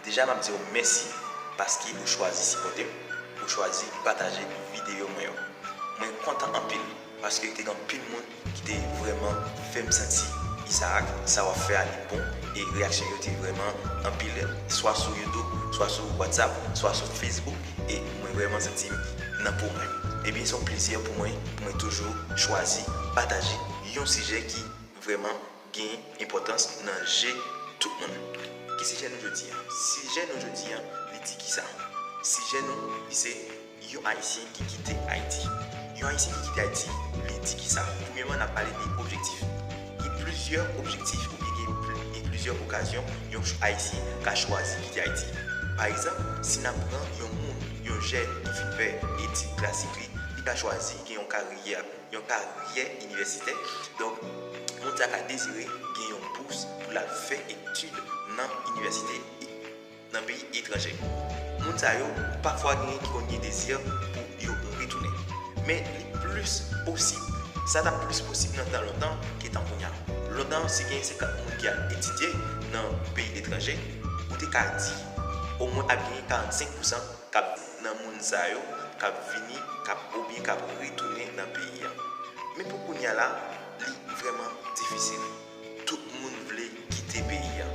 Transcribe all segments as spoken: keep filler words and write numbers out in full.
Deja, m ap di w mèsi paske ou chwazi sipòte m, ou chwazi pataje videyo mwen yo. Mwen kontan anpil paske te gen anpil moun ki te vrèman fè m santi, Isaac, sa w ap fè a li bon, e reyaksyon yo te vrèman anpil, swa sou YouTube, swa sou WhatsApp, swa sou Facebook, e mwen vrèman santi m nan po mwen. Ebyen, se yon plezi pou mwen, pou mwen toujou chwazi pataje yon sijè ki vrèman gen enpòtans nan je tout moun. Ki sijè nou jodi a? Sijè nou jodi a, li di kisa? Sijè nou, li se yon Ayisyen ki kite Ayiti. Yon Ayisyen ki kite Ayiti, li di kisa? Premyèman, n ap pale de objektif. Gen plizyè objektif oubyen gen pl- gen plizyè okazyon yon ch- Ayisyen ka chwazi kite Ayiti. Pa egzanp, si n ap pran yon moun, yon jèn ki fin fè etid klasik li, li ka chwazi gen yon karyè, yon karyè inivèsitè. Donk, moun sa ka dezire gen yon bous pou l al fè etid nan inivèsite nan peyi etranje. Moun sa yo, pafwa genyen ki konn gen dezi pou yo retounen. Men li plis posib, sa t ap plis posib nan tan lontan ke tan kounye a. Lontan, si gen senkant moun ki al etidye nan peyi etranje, ou te ka di omwen ap genyen karannsenk pousan k ap nan moun sa yo k ap vini, k ap oubyen k ap retounen nan peyi a. Men pou kounye a la, li vrèman difisil. Tout moun vle kite peyi a.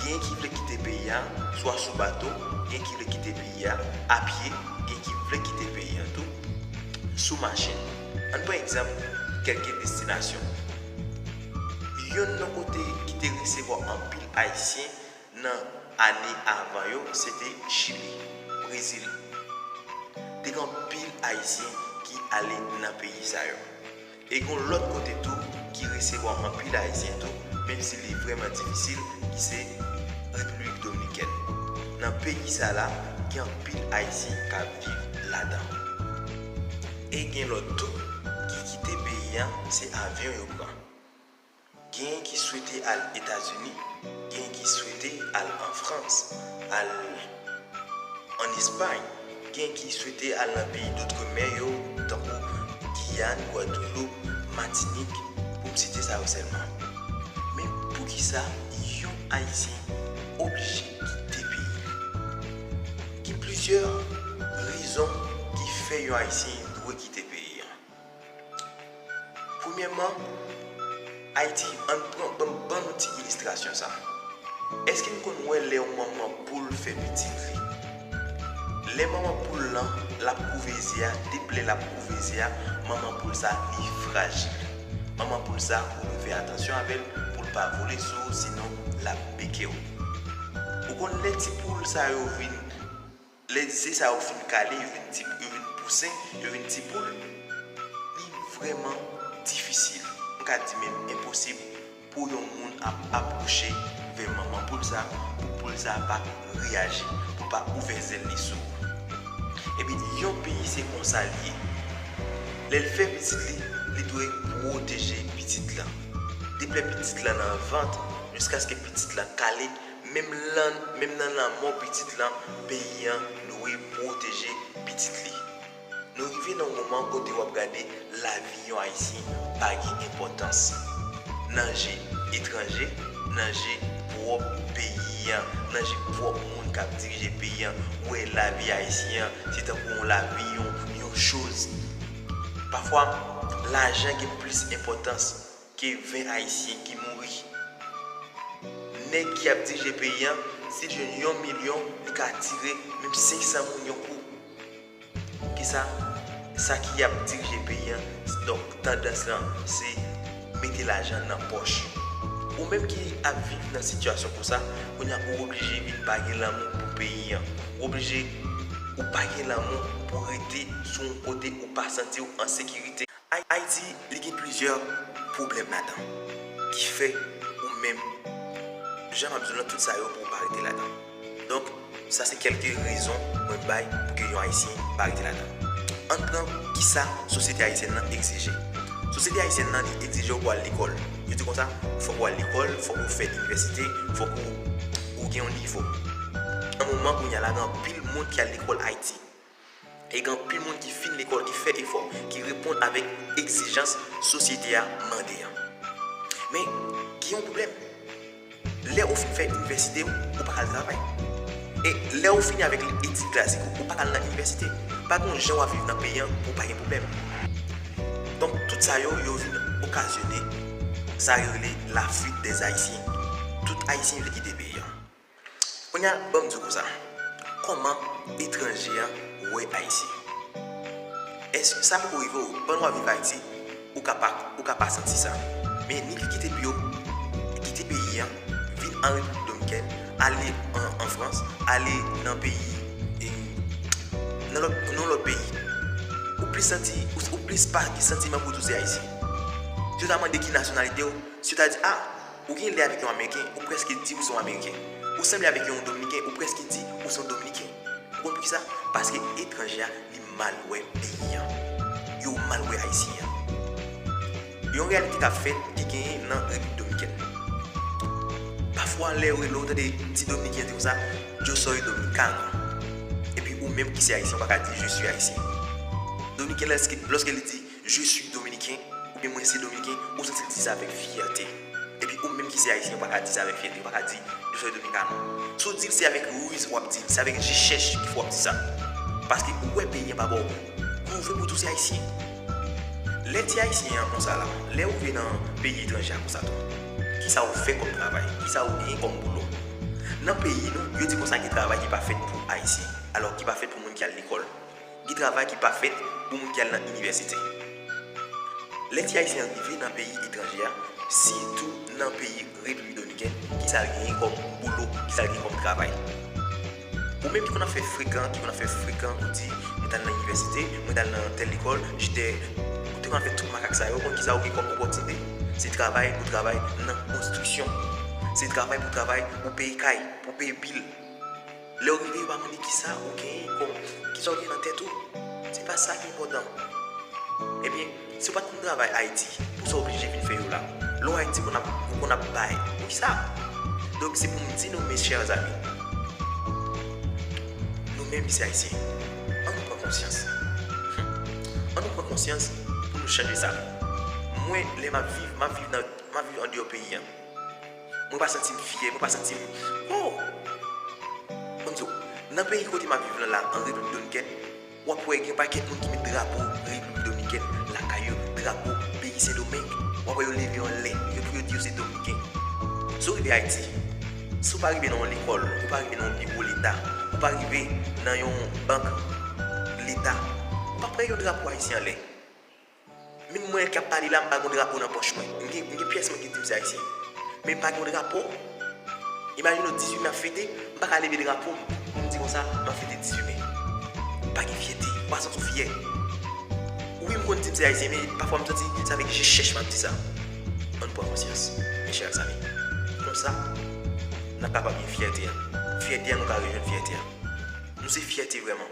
Gen ki vle kite peyi a swa sou bato, gen ki vle kite peyi a apye, gen ki vle kite peyi a tou sou machin. Ann pran egzanp kèlke destinasyon. Youn nan kote ki te resevwa anpil Ayisyen nan ane avan yo, se te Chili, Brezil. Te gen anpil Ayisyen ki ale nan peyi sa yo. E gen lòt kote tou ki resevwa anpil Ayisyen tou, menm si li vrèman difisil, ki se Repiblik Dominikèn. Nan peyi sa la, gen anpil Ayisyen k ap viv ladan. E gen lòt tou ki kite peyi a, se avyon yo pran. Gen ki swete al Etazini, gen ki swete al an Frans, al an Espay, gen ki swete al nan peyi dotremè yo, tankou Giyàn, Gwadloup, Matinik, pou m site sa yo sèlman. Men poukisa yon Ayisyen oblije kite peyi li? Gen plizyè rezon ki fè yon Ayisyen dwe kite peyi a. Premyèman, Ayiti, ann pran, ban, ban nou ti ilistrasyon sa. Èske n konn wè lè yon manman poul fè pitit li? Lè manman poul lan, l ap kouve ze a, depi lè l ap kouve ze a, manman poul sa, li frajil. Manman poul sa, ou dwe fè atansyon avè l pou l pa vole sou ou, sinon l ap pike w. Ou konn lè ti poul sa yo vin Lè ze sa yo fin kale, yo vin ti, yo vin pousen, yo vin ti poul, li vrèman difisil, m ka di menm enposib pou yon moun ap apwoche vè manman poul sa, pou poul sa pa reyaji, pou pa ouvè zèl li sou ou. Ebyen, yon peyi se konsa l ye. Lè l fè pitit li, li dwe pwoteje pitit lan. Depi lè pitit lan nan vant, jiskaske pitit lan kale, menm lan, menm nan lanmò pitit lan, peyi an dwe pwoteje pitit li. Nou rive nan yon moman kote w ap gade lavi yon Ayisyen pa gen enpòtans. Nan je etranje, nan je pwòp peyi an, nan je pwòp moun k ap dirije peyi an, ou wè lavi Ayisyen an, se tankou yon lavi yon, yon choz. Pafwa, lajan gen plis enpòtans ke ven Ayisyen ki mouri. Nèg ki ap dirije peyi an, si l jwenn yon milyon, li ka tire menm senk san moun yon kou. Kisa? Sa ki ap dirije peyi an, donk tandans lan, se mete lajan nan pòch. Ou menm ki ap viv nan sitiyasyon konsa, kounye a ou oblije vin pa gen lanmou pou peyi an. Ou oblije, ou pa gen lanmou pou rete sou yon kote ou pa santi w an sekirite. Ay-, Ayiti, li gen plizyè pwoblèm ladan ki fè ou menm, jan m ap di w lan, tout sa yo pou w pa rete ladan. Donk, sa se kèlke rezon mwen bay pou ke yon Ayisyen pa rete ladan. Ann pran kisa sosyete ayisyèn nan egzije. Sosyete ayisyèn nan, li egzije w pou al lekòl. Yo di konsa, fòk ou al lekòl, fòk ou fè inivèsite, fòk ou, ou gen yon nivo. Nan moman kounye a la, gen anpil moun ki al lekòl Ayiti. E gen anpil moun ki fin lekòl, ki fè efò, ki reponn avèk egzijans sosyete a mande a. Men, gen yon pwoblèm. Lè ou fin fè inivèsite w, ou pa ka al travay. E lè ou fini avèk etid klasik ou, ou pa ka al nan inivèsite. Pa gen yon jan w ap viv nan peyi an pou w pa gen pwoblèm. Donk, tout sa yo, yo vin okazyone sa yo rele la fuite des Haïtiens. Tout Ayisyen vle kite peyi an. Kounye a, ban m di w konsa, kòman etranje an wè Ayisyen? Èske sa poko rive w? Pandan w ap viv Ayiti, ou ka pa, ou ka pa santi sa. Men nèg ki kite peyi, kite peyi an, vin an Repiblik Dominikèn, ale an, an Frans, ale nan peyi, e, nan lòt, nan lòt peyi, ou plis santi, ou, ou plis pa gen santiman pou w di w se Ayisyen. Si yo ta mande ki nasyonalite w, si yo ta di, ah, ou gen lè avèk yon Ameriken, ou prèske di ou se yon Ameriken. Ou sanble avèk yon Dominiken, ou prèske di ou se yon Dominiken. Ou konn poukisa? Paske etranje a, li mal wè peyi an. Yo mal wè Ayisyen an. Yon reyalite k ap fèt ki genyen nan Repiblik Dominikèn. Pafwa, lè yo rele w, ou tande ti Dominiken di konsa, "Yo soy dominicano." Epi ou menm ki se Ayisyen, ou pa ka di, "Je suis haïtien." Dominiken, lòske, lòske li di, "Je suis dominicain," oubyen "Mwen se Dominiken," ou santi l di sa avèk fyète. Epi ou menm ki se Ayisyen, ou pa ka di sa avèk fyète, ou pa ka di, "Yo soy dominicano." Si w di l, se avèk riz w ap di l, se avèk je chèch ki fè w ap di sa. Paske ou wè peyi an pa ba w gou. Gou vre pou w di w se Ayisyen. Lè ti Ayisyen an konsa la, lè ou rive nan peyi etranje a konsa tou, kisa ou fè kòm travay? Kisa ou genyen kòm boulo? Nan peyi nou, yo di konsa gen travay ki pa fèt pou Ayisyen, alò ki pa fèt pou moun ki al lekòl. Gen travay ki pa fèt pou moun ki al nan inivèsite. Lè ti Ayisyen an rive nan peyi etranje a, sitou nan peyi Repiblik Dominikèn, kisa l genyen kòm boulo, kisa l genyen kòm travay? Ou menm ki konn ap fè frekan, ki konn ap fè frekan, ou di, "Mwen t al nan inivèsite, mwen t al nan tèl lekòl, j'étais," ou te konn ap fè tout makak sa yo, ou konn kisa ou gen kòm opòtinite? Se travay pou travay nan konstriksyon. Se travay pou travay pou peye kay, pou peye bil. Lè w rive, yo pa mande kisa ou genyen kòm, kisa w genyen nan tèt ou. Se pa sa ki enpòtan. Ebyen, si w pa t konn travay Ayiti, pou sa w oblije vin fè yo la? Lè w Ayiti, ou konn ap, ou konn ap bay. Poukisa? Donk, se pou m di nou, mes chers amis, nou menm ki se Ayisyen, ann nou pran konsyans. Ann nou pran konsyans pou nou chanje sa. Mwen, lè m ap viv, m ap viv nan, m ap viv andeyò peyi an. Mwen pa santi m fyè, mwen pa santi m, oh! Ban m di w, nan peyi kote m ap viv lan la, an Repiblik Dominikèn, w ap wè gen pakèt moun ki met drapo Repiblik Dominikèn lakay yo, drapo peyi Sendomeng. W ap wè yo leve anlè, yo pou yo di yo se Dominiken. Si w rive Ayiti, si w pa rive nan yon lekòl, ou pa rive nan yon biwo leta, ou pa rive nan yon bank leta, ou p ap wè yon drapo ayisyen anlè. Menm mwen ki ap pale la, m pa gen drapo nan pòch mwen. M gen, m gen pyès mwen ki di m se Ayisyen. Men m pa gen drapo. Imajine w, dizuit me ap fete, m pa ka leve drapo m pou m di konsa, m ap fete dizuit me. M pa gen fyète, m pa santi m fyè. Wi, m konn di m se Ayisyen, men pafwa m santi se avèk je chèch m ap di sa. Ann pran konsyans, mes chers amis. Konsa, n ap kapab gen fyète an. Fyète an, nou ka rejwenn fyète an. Nou se fyète vrèman.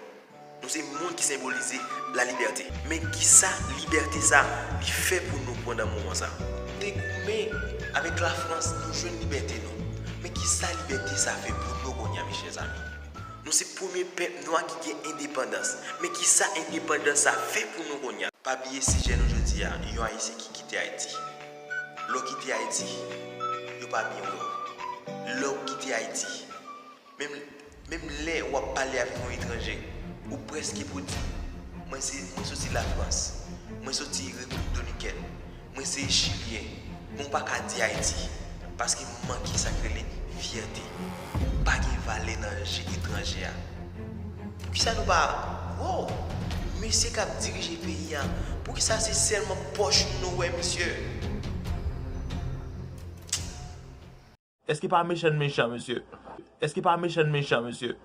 Nou se moun ki senbolize lalibète. Men kisa libète sa li fè pou nou pandan moman sa? Nou te goumen avèk Lafrans, nou jwenn libète nou. Men kisa libète sa fè pou nou kounye a, mes chers amis? Nou se premye pèp nwa ki gen endepandans. Men kisa endepandans sa fè pou nou kounye a? Pa bliye sijè nou jodi a, yon Ayisyen ki kite Ayiti. Lè w kite Ayiti, yo pa byen wè w. Lè w kite Ayiti, Menm, menm lè w ap pale avèk yon etranje, ou prèske pou di, "Mwen se, mwen soti Lafrans, mwen soti Repiblik Dominikèn, mwen se Chilyen," men w pa ka di Ayiti, paske manke sa k rele fyète. Ou pa gen valè nan je etranje a. Poukisa nou pa, wow, mesye k ap dirije peyi a, poukisa se sèlman pòch nou wè, mesye? Èske pa mechan n mechan, mesye? Èske pa mechan n mechan, mesye?